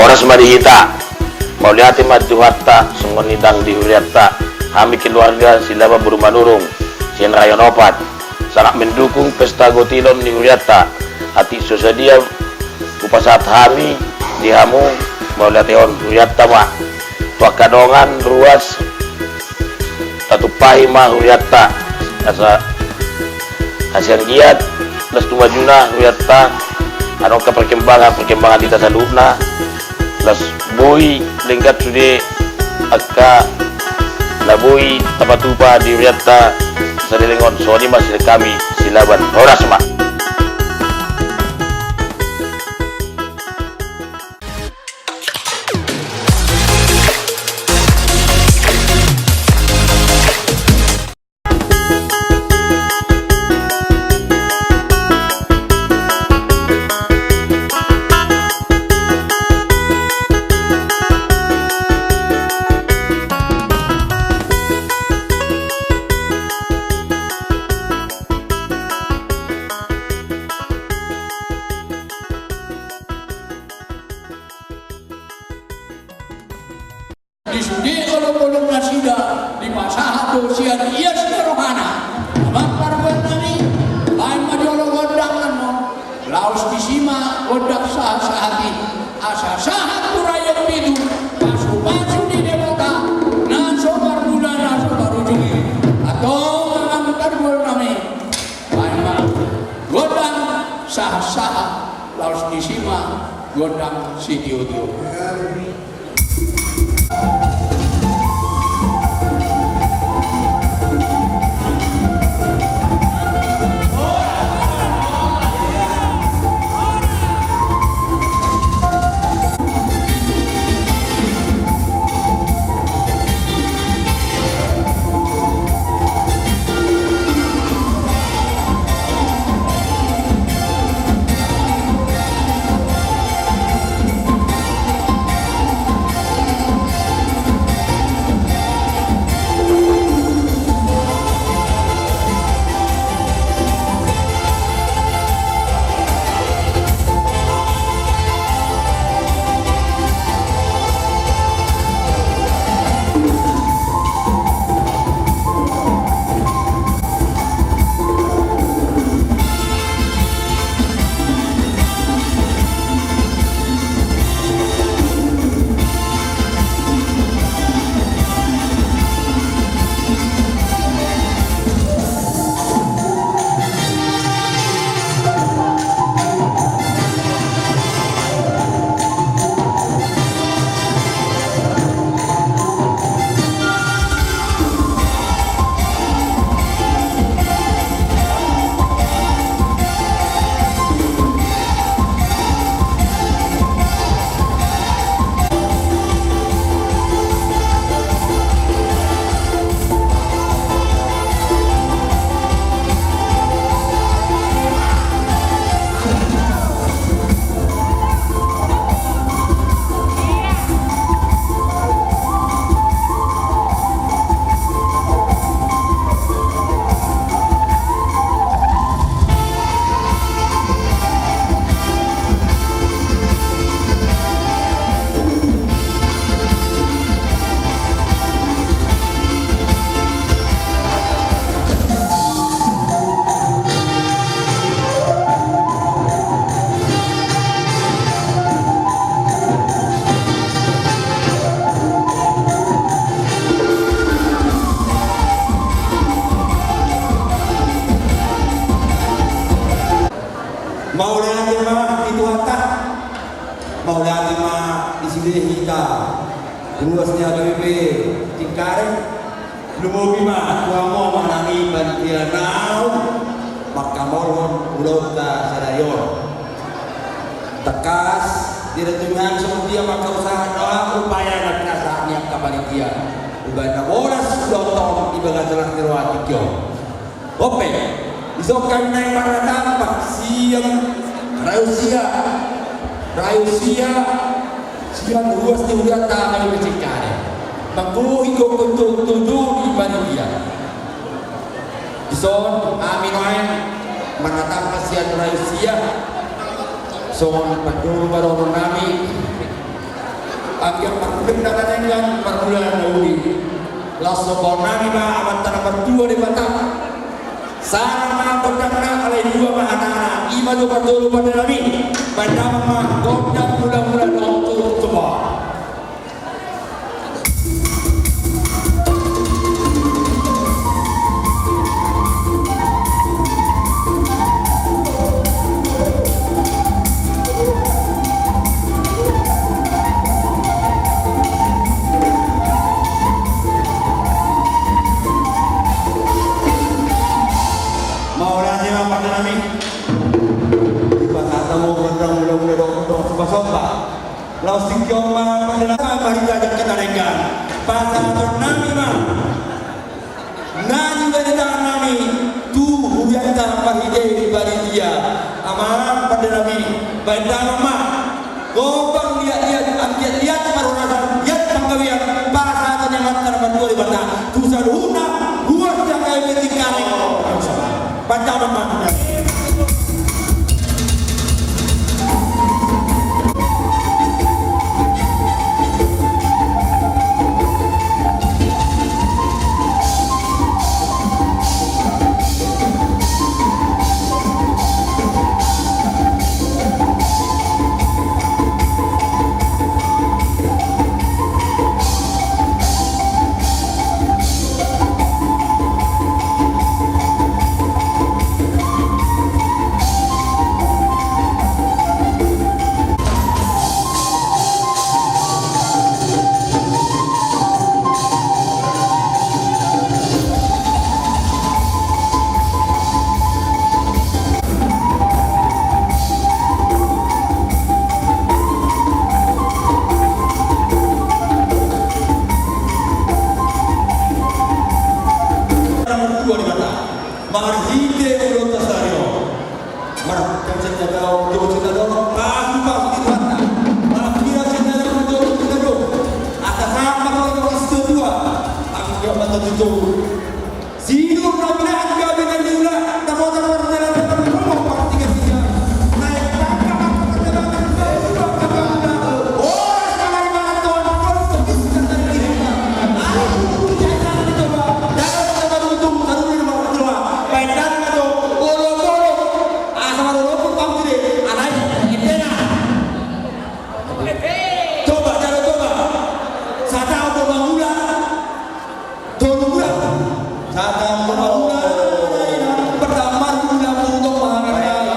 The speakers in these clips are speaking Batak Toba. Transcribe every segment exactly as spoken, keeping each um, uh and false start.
Horas ma di hita. Mauliate ma di Tuhanta, songon i nang di hurianta. Hami keluarga Silaban boru Manurung, sian Rayon Opat, sangat mendukung pesta gotilon ni hurianta. Atik so sadia hupasahat hami di hamu, mauliatehon hurianta ma. Tu angka dongan ruas, tatumpahi ma hurianta asa hasian giat, las tu majuna hurianta. Adong angka perkembangan, perkembangan di hita saluhutna, las boi denggan sude angka na boi tapatupa di hurianta saleleng on. Songon i ma sian hami Silaban, horas ma. Di sude olopolop nasida dipasahat do sian ias ni rohana. Amang pargual nami, baen ma jolo gondang annon. Laos disi ma gondang sahat-sahat i, asa sahat tu Rayon Pitu, pasu-pasu ni Debata na so marmula na so marujung i. Antong amang pargual nami, baen ma gondang sahat-sahat, laos disi ma gondang sitio-tio. Mauliate ma di Tuhanta. Mauliate ma di sude hita ruas ni H K B P Cengkareng. Lumobi ma tu hamu amang nami panitia naung mangkaholonghon ulaonta sadari on. Tangkas, di tonga ni songon dia mangkausahahon do hami upaya na pinasahat ni angka panitia. Umbahen na horas ulaonta on di bagasan las ni roha tingki on. Ope, dison hami naeng marnatampak sian rayo sia, rayo sia, sian ruas ni hurianta H K B P Cengkareng. Manggohi gokhon tondoli panitia. Dison hami naeng marnatampak sian rayo sia, songon pandok ni parumaennami. Anggiat marhite na denggan marmula na uli. Laos pasahaton nami ma Amanta na martua Debata. Sada ma gondangna, alai dua ma hatana, i ma dohot patolu pande nami. Baen damang ma gondang mula-mula dohot turut tumor. Mauliate ma pande nami. Pasahat ma gondang mula-mula dohot, dohot somba-somba. Laos tingki on ma pande nami, marhite adat na denggan. Pasahaton nami ma na niula ni tangan nami tu hurianta marhite panitia. Amang pande nami, baen damang ma. Gombang liat-liat, anggiat liat parhorasan, liat panggabean, pasahaton ni Amanta na martua Debata tu saluhutna ruas ni angka eme Tingkareng. Baen damang ma. Martua Debata. Marhite ulaonta sadari on. Marhite sinta daon, dohot sinta daon, pasu-pasu di Tuhanta. Marhite sinta daon, dohot sinta daon. Asa sahat ma tu na martua. Anggiat ma tutu. Sinur na pinahan gabe na niula, na bota pardalan dalan rumah partiga tiga. Naik pangkat. Coba, jalo coba. Sataon do mangula. Tolu bulan. Sataon do mangula. Pertama bulan untuk mengharapkan.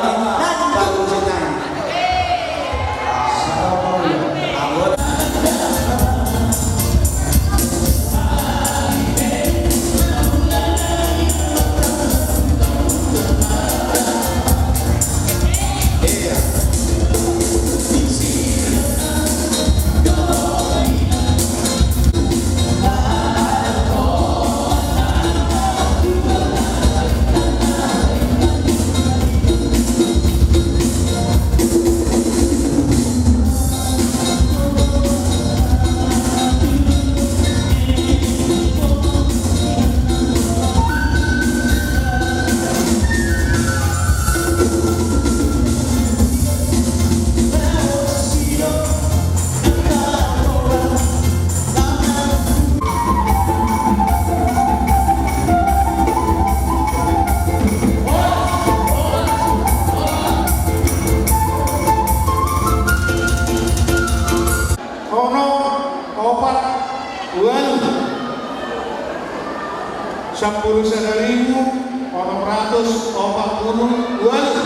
Onom, opat, ualu. Sampulu sada ribu onom ratus opat pulu ualu.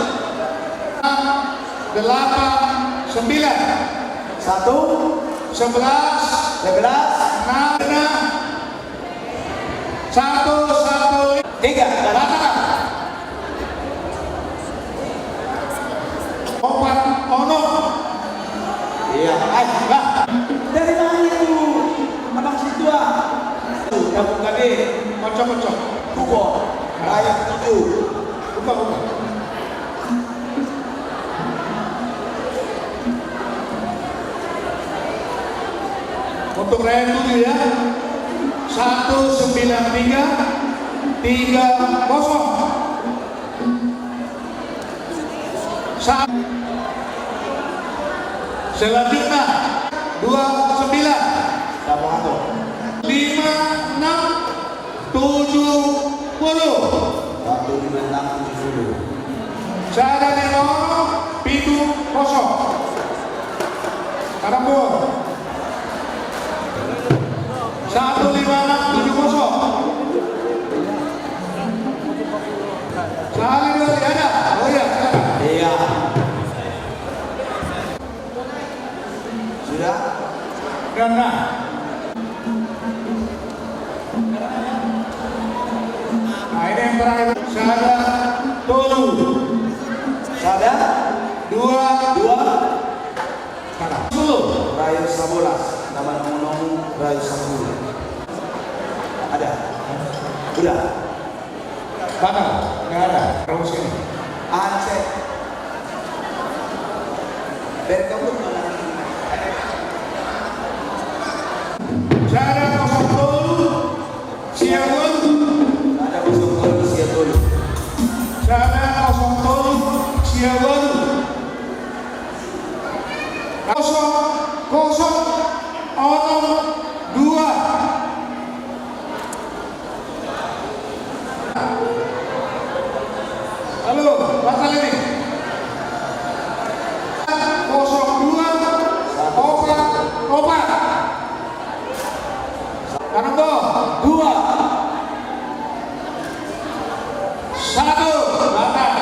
Delapan, sembilan. Satu. Sebelas. Sebelas. Enam. Satu, satu. Tiga. Batal. Opat, onom. Iya. Ai, bah. Dari mana itu? Abang situa. Tuh, kampung kami. Kocok, kocok. Buko. Rakyat tujuh. Buka, buka. Untuk rakyat tujuh ya. Satu sembilan tiga, tiga kosong. Sa-, selanjutnya, Dua sembilan. Lima enam tujuh puluh. Satu lima enam tujuh puluh. Sada lima onom pitu kosong. Karambol. Satu lima enam tujuh kosong. Sahali dua kali ada. Oh iya, silakan. Iya. Sudah? Sudah, nah. Nah, ini yang terakhir. Sada, tolu. Sada. Dua. Dua. Sada. Sepuluh. Rayo sabolas. Nama nomu-nomu Rayo sampulu. Ada. Sudah. Mana? Nggak ada. Terus ini. Aceh. Berkebun mana? Sada kosong tolu, sia tolu. Sada kosong tolu, sia tolu. Sada kosong tolu, sia tolu. Kosong, kosong, onom, dua. Halo, batal ini. Kosong dua, opat, opat. Karambol, dua. Satu, batal.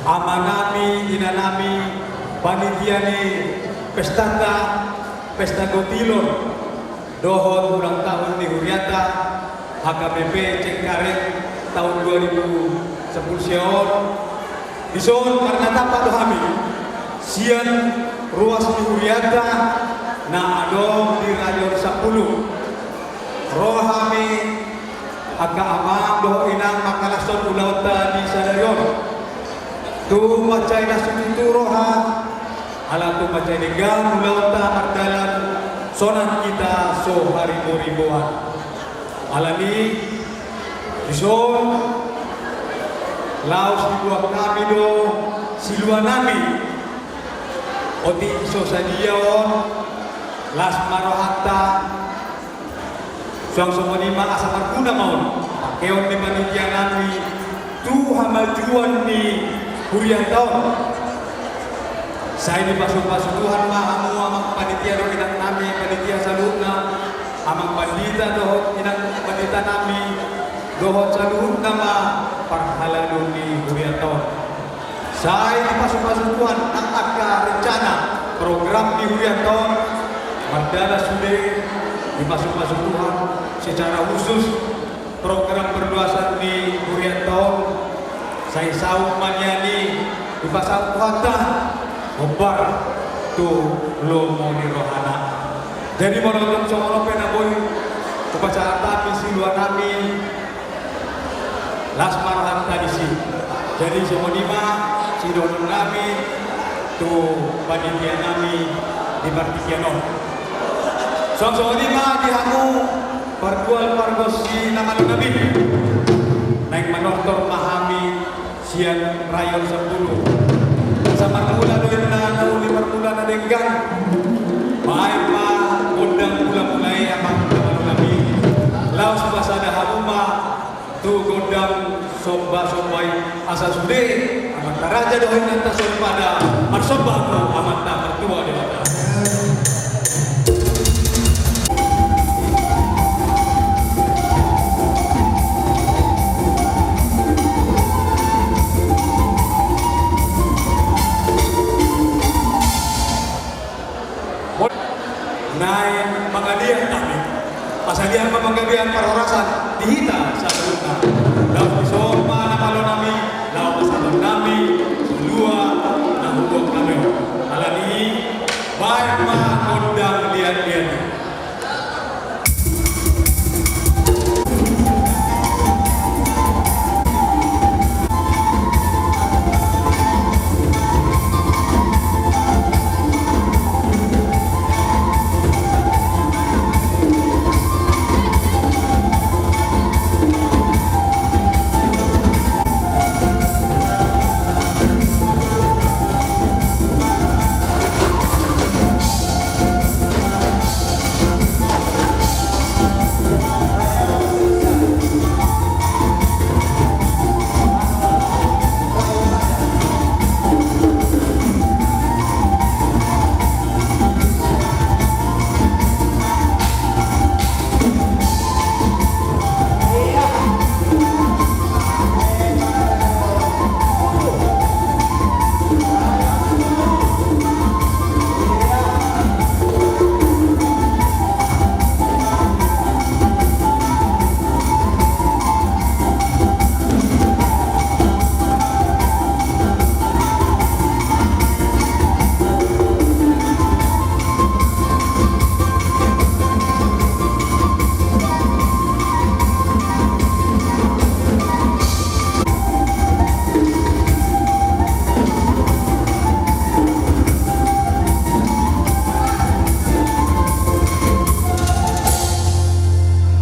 Amanami, inanami, panitia ni pestanta, pesta gotilon dohot ulang tahun ni hurianta H K B P Cengkareng tahun dua ribu sepuluh sia on. Dison marnatampak do hami sian ruas ni hurianta na adong di Rayon Sampulu. Ro hami angka amang dohot inang mangkalashon ulaonta di sadari on. Tung mansai na situtu roha, ala tung mansai denggan ulaonta mardalan sonang hita so harimoriboan. Alani dison laos dibuat hami do siluanami. Otik so sadia on, las ma rohanta. Suang songon i ma asa marguna ma on pangkeon ni panitianami tu hamajuon ni hurianta on. Sai dipasupasu Tuhan ma hamu amang panitia dohot inangnami panitia saluhutna, amang pandita dohot inang panditanami, dohot saluhutna ma parhalado ni hurianta on. Sai dipasupasu Tuhan nang angka rencana program ni hurianta on, mardalan sude dipasupasu Tuhan. Secara khusus program perluasan ni hurianta on sai saut ma nian i dipasaut Tuhanta hombar tu lomo ni rohana. Jadi molo tung songon on pe na boi hupasahat hami siluanami, las ma rohanta disi. Jadi songon i ma sidohononnami tu panitianami di partingkian on. Suang songon i ma di hamu pargual pargonsi na malo na bini. Naeng manortor ma hami sian Rayon Sampulu. Asa marmula do inna na uli marmula na denggan. Baen ma gondang mulamula i amang na malo na bini. Raja dohot inanta soripada, marsomba ma tu Amanta Martua Debata. Naeng mangaliat hami, asa dian ma mangaliat parhorasan di hita saluhutna. Laos dison ma na malo nami, laos pasahaton nami, saluhut na huboan nami on. Alani i, baen ma gondang liat-liat i.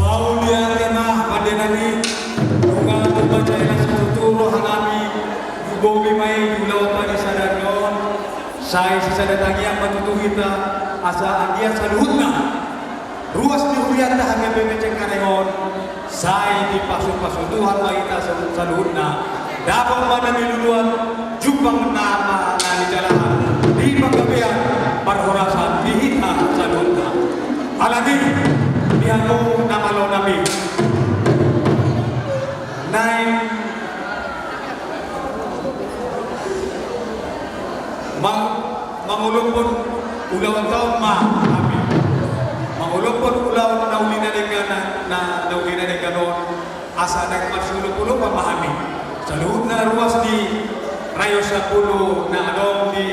Mauliate ma pande nami, nunga tumanda jala situtu roha nami, di bongi ma i di ulaon sadari on, sai sisada tangiang ma tutu hita, asa anggiat saluhutna ruas ni hurianta hami P P C Cengkareng on, sai dipasupasu Tuhan ma hita saluhutna. Dapot ma na niluluan, jumpang nama na nijalahan, di panggabean parhorasan di hita saluhutna. Alani i, di hamu na malo nami, naeng mang-, mangolophon ulaonta on ma hami. Mangolophon ulaon na uli na denggan, na, na uli na denggan on, asa naeng marsiolopolopan ma hami. Saluhutna ruas ni raja sampulu na adong di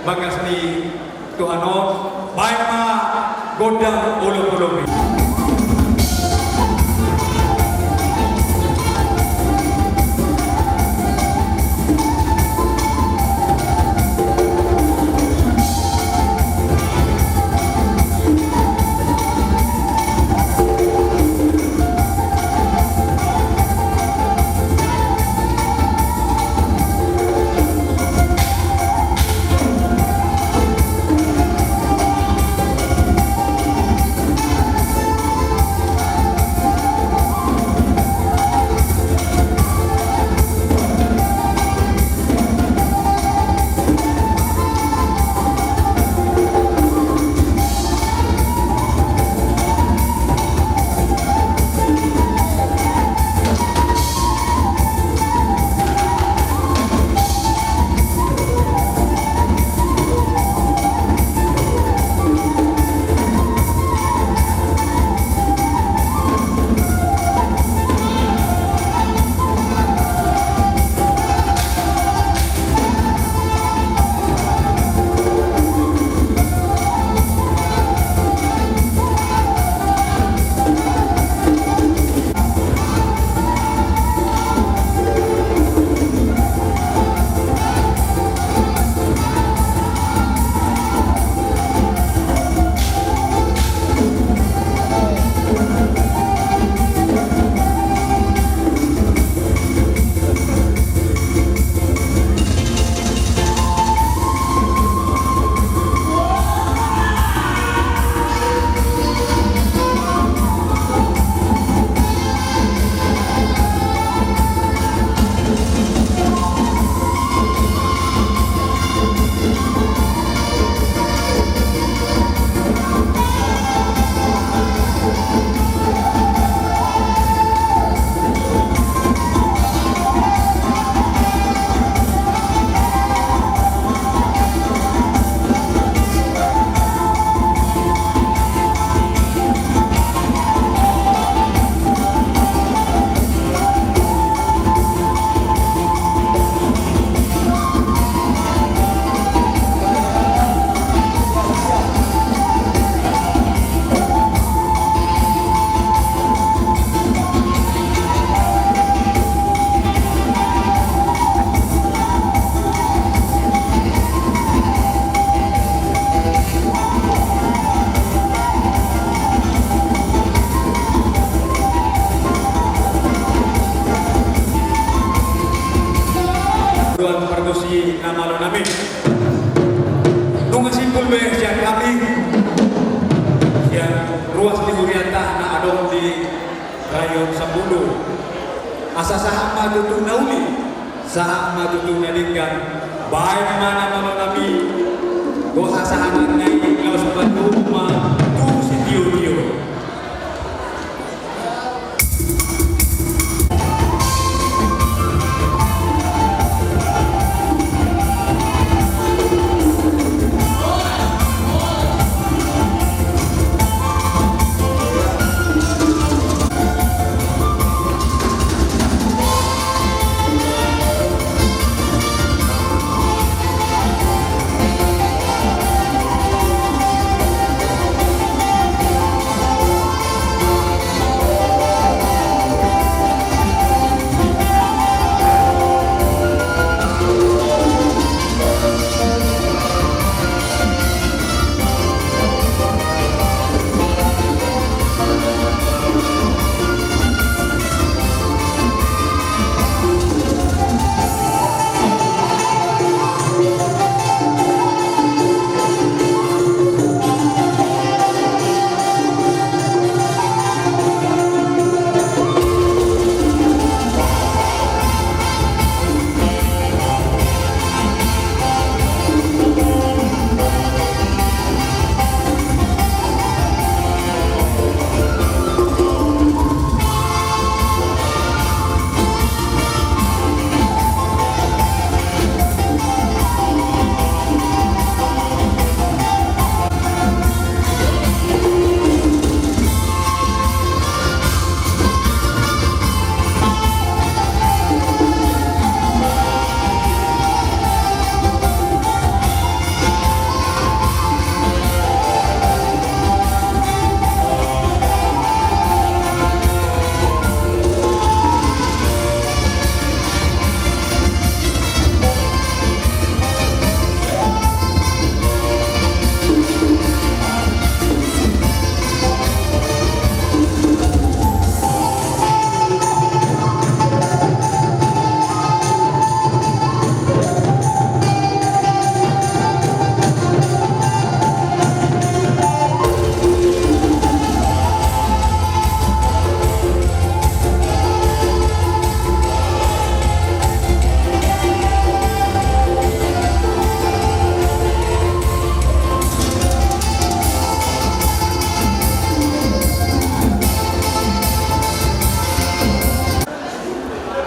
bagas ni Tuhan on, baen ma gondang olopolop i. Tutu be sian hami, sian ruas ni hurianta na adong di Rayon Sampulu. Asa sahat ma tutu na uli, sahat ma tutu na denggan, baen ma na malo nami, dohot hasahatanna i laos padomu ma tu sitiotio.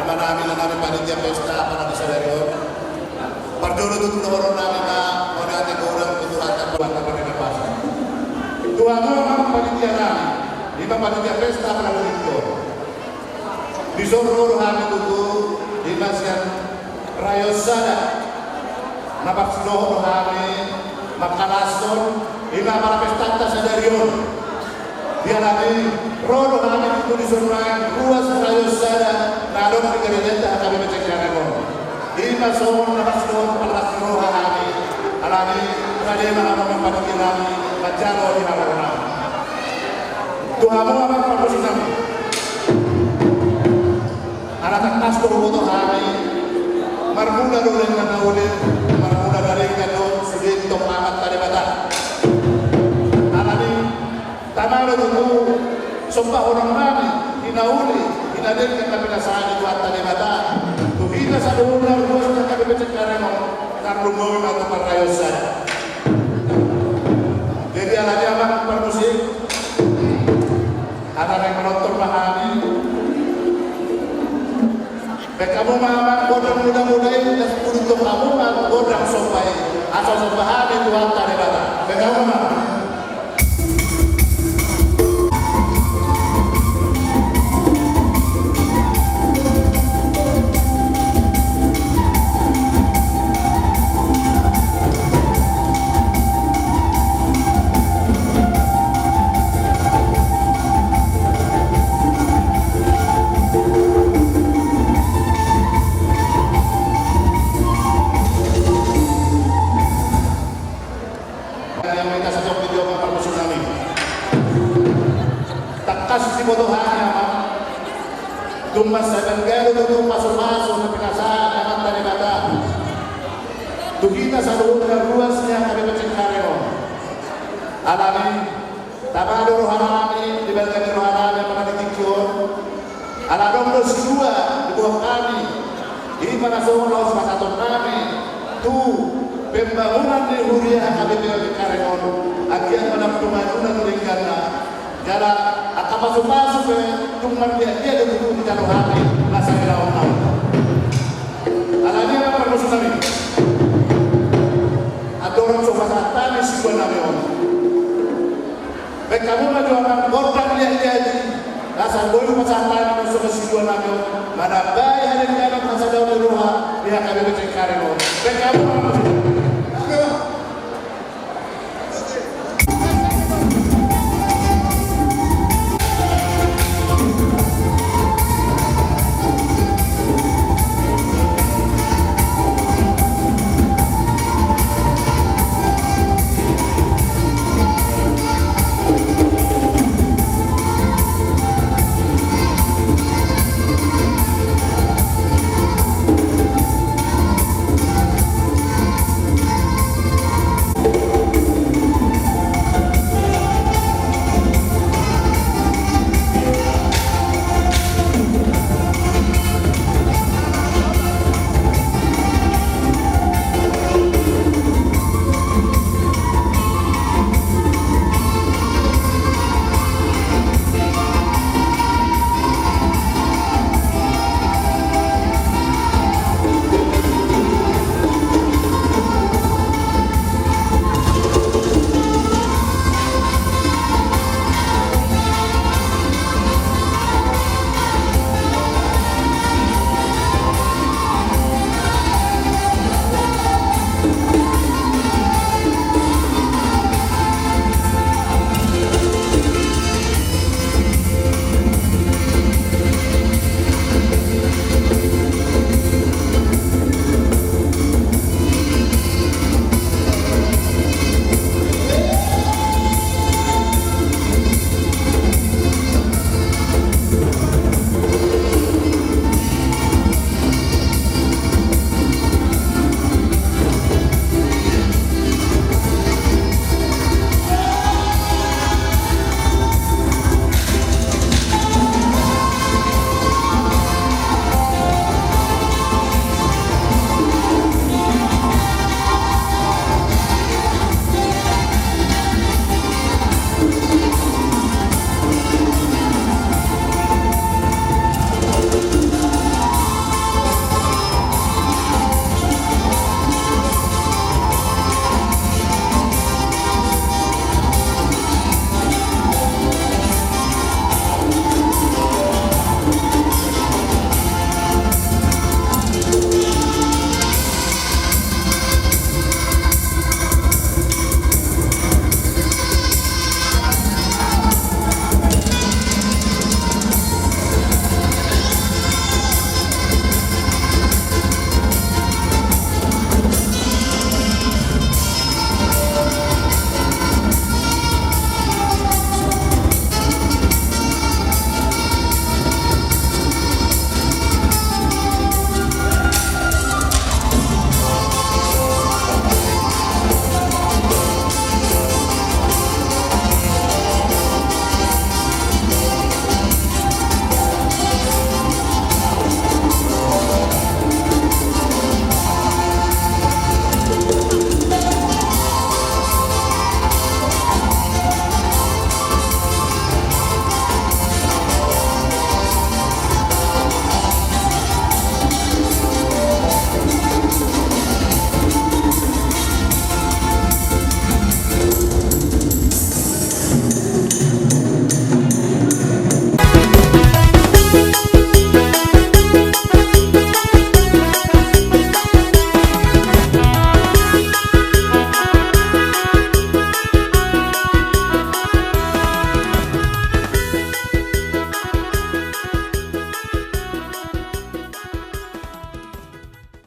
Amanami, inanami, panitia pesta, apala di sadari on. Parjolo tutu dohonon nami ma mauliate godang tu Tuhanta, Tuhanta pardenggan basa. Tu hamu amang panitia nami, ima panitia pesta, apala di sadari on. Dison ro do hami tutu, ima sian Rayon Sada. Na parsinohot do hami mangkalashon ima apala pestanta sadari on. Di ala ni i ro do hami tutu dison, ruas Rayon Sada na adong di garejanta H K B P Cengkareng on. Ima songon na parsinohot, palas ni roha hami. Ala ni i rade ma hamu amang panitia nami manjalo di halaho nami. Tu hamu amang parmusik nami. Ala tangkas do huboto hami, marmula do denggan na uli, marmula na denggan do sude di Amanta Debata. Ala ni i, tama do tutu sombahonon nami di na uli, di na denggan na pinasahat ni Tuhanta Debata tu hita saluhutna ruas ni H K B P Cengkareng on, tarlumobi ma tu parrayon sada. Jadi ala ni i amang parmusik, asa naeng manortor ma hami. Baen hamu ma amang gondang muda-muda i, laos pudunghon hamu ma gondang somba i, asa somba hami Tuhanta Debata. Baen hamu ma. Tangkas siboto hami amang, tung mansai denggan do tutu pasupasu na pinasahat ni Amanta Debata tu hita saluhutna ruas ni H K B P Cengkareng on. Alani tama do rohanami, dibalgani rohanami pada di tingki on. Ala adong do si dua diboan hami, i ma na songon laos pasahatonnami tu pembangunan ni huria H K B P Karet on. Anggiat ma tung manjuna tu dengganna. Jala angka pasupasu pe tung marliatliat do tutu dijalo hami na sai laon. Alani i ma parmusnami. Andorang so pasahat hami si dua nami on, baen hamu ma jo amang gondang liatliat i. Asa boi pasahat hami songon si dua nami on manambai hadengganon hasadaon ni roha di H K B P Karet on. Baen hamu ma